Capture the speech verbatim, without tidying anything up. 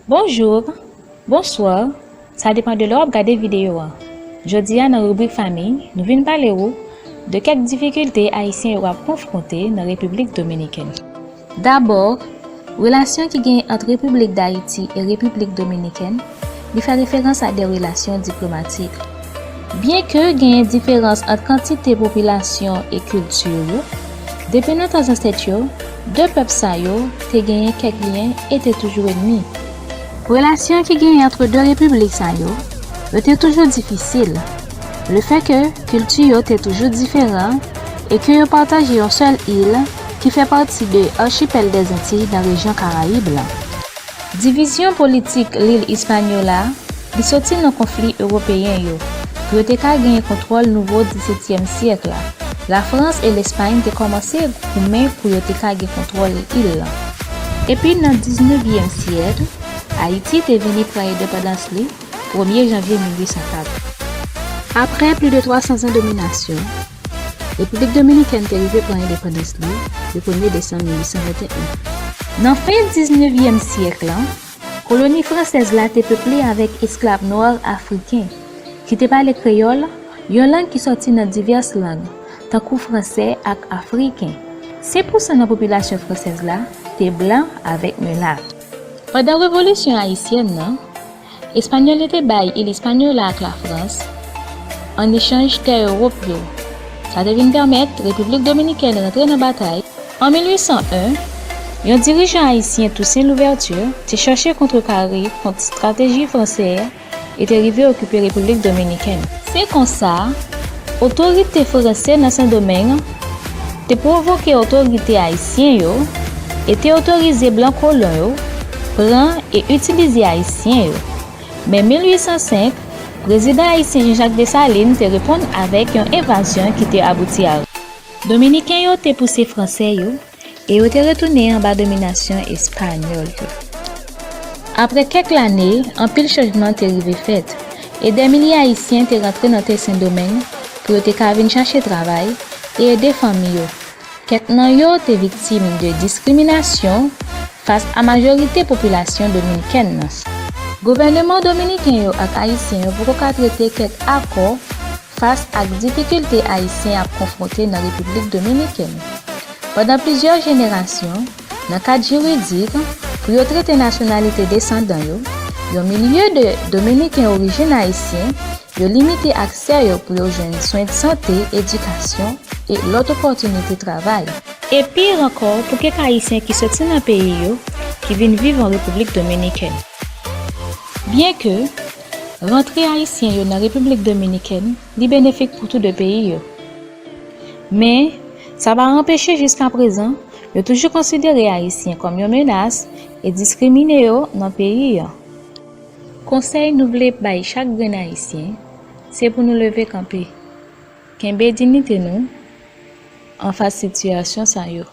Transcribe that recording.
Bonjou, bonswa, sa depann de lè w ap gade videyo a. Jodi a, nan ribrik Fanmi, nou vin pale ou de kèk difikilte Ayisyen yo ap konfwonte nan Repiblik Dominikèn. Dabò, relasyon ki genyen ant Repiblik Dayiti e Repiblik Dominikèn, li fè referans a de relasyon diplomatik. Byenke genyen diferans ant kantite popilasyon e kilti yo, depi nan tan zansèt yo, de pèp sa yo te genyen kèk lyen e te toujou ènmi. Relasyon ki genyen ant de repiblik sa yo, yo te toujou difisil. Lefètke kilti yo te toujou diferan e ke yo pataje yon sèl il ki fè pati de Archipel des Antilles nan rejyon Karayib la. Divizyon politik lil Ispanyola, li soti nan konfli ewopeyen yo, pou yo te ka genyen kontwòl nouvo disetyèm syèk la. Lafrans e Lespay te kòmanse goumen pou yo te ka gen kontwòl il lan. Epi nan diznevyèm syèk, Ayiti te vini pran endepandans li premye janvye mil uit san kat. Apre plis de twa san zan dominasyon, Repiblik Dominikèn te rive pran endepandans li le premye desanm mil uit san venteyen. Nan fen diznevyèm syèk lan, koloni fransèz la te peple avèk esklav nwa afriken ki te pale kreyòl, yon lang ki sòti nan divès lang, tankou fransè ak afriken. Senk pousan nan popilasyon fransèz la te blan avèk milat. Pandan Revolisyon Ayisyèn nan, Espanyòl yo te bay il Ispanyola ak Lafrans an echanj tè Ewòp yo. Sa te vin pèmèt Repiblik Dominikèn rantre nan batay. An mil uit san en, yon dirijan ayisyen, Toussaint Louverture, te chache kontrekare kont estrateji fransè e te rive okipe Repiblik Dominikèn. Se konsa, otorite fransè nan Sendomeng te pwovoke otorite ayisyen yo e te otorize blan kolon yo pran e itilize ayisyen yo. Men mil uit san senk, prezidan ayisyen Jean-Jacques Dessalines te reponn avèk yon envazyon ki te abouti a. Dominiken yo te pouse fransè yo e yo te retounen anba dominasyon espanyòl yo. Apre kèk lane, anpil chanjman te rive fèt, e dè milye ayisyen te rantre nan tè Sendomeng pou yo te ka vin chache travay e ede fanmi yo. Kèk nan yo te viktim de diskriminasyon fas a majorite popilasyon dominikèn nan. Gouvèneman dominiken yo ak ayisyen yo poko ka trete kèk akò fas ak difikilte ayisyen ap konfwonte nan Repiblik Dominikèn. Pandan plizyè jenerasyon, nan kad jiridik, pou yo trete nasyonalite desandan yo, yon milye de Dominiken orijin ayisyen, yo limite aksè yo pou yo jwenn swen sante, edikasyon e lòt opòtinite travay. E pi ankò pou kèk ayisyen ki soti nan peyi yo, ki vin viv an Repiblik Dominikèn. Byenke rantre ayisyen yo nan Repiblik Dominikèn, li benefik pou tou de peyi yo. Men, sa pa anpeche jiskaprezan, yo toujou konsidere ayisyen kòm yon menas e diskrimine yo nan peyi an. Konsèy nou vle bay chak grenn ayisyen, se pou nou leve kanpe, kenbe diyite nou anfas sitiyasyon sa yo.